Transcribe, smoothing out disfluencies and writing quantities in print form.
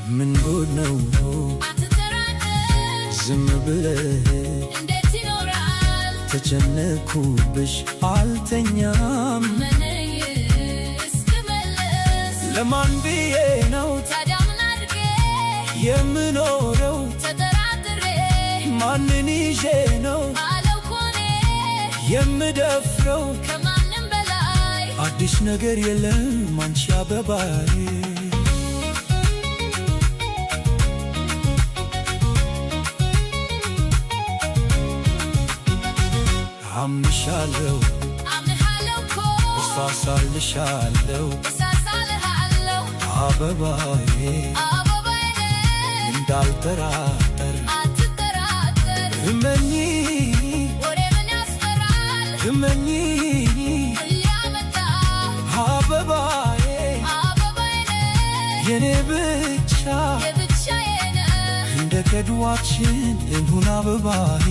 ምን ጉድ ነው? አትጠራጠር። ዝም ብለህ እንዴት ይኖራል? ተጨነኩብሽ አልተኛም። መነኝ እስክመለስ። ለማን ብዬ ነው ታዲያ ምን አድርጌ የምኖረው? ተጠራጥሬ ማንን ይዤ ነው አለው ኮኔ የምደፍረው? ከማንም በላይ። አዲስ ነገር የለም አንቺ አበባዬ። አምንሻለሁ። አምንሃለሁ እኮ። እሳሳልሻለሁ። እሳሳልሃለሁ። አበባዬ። አበባዬ እንዳልጠራጠር። አትጠራጠር። እመኚ። ወሬ ምን ያስፈራል? እመኚ። ምን ሊያመጣ? አበባዬ። አበባዬ የኔ ብቻ። የብቻዬ ነህ። እንደ ከድዋችን እንሁን አበባዬ።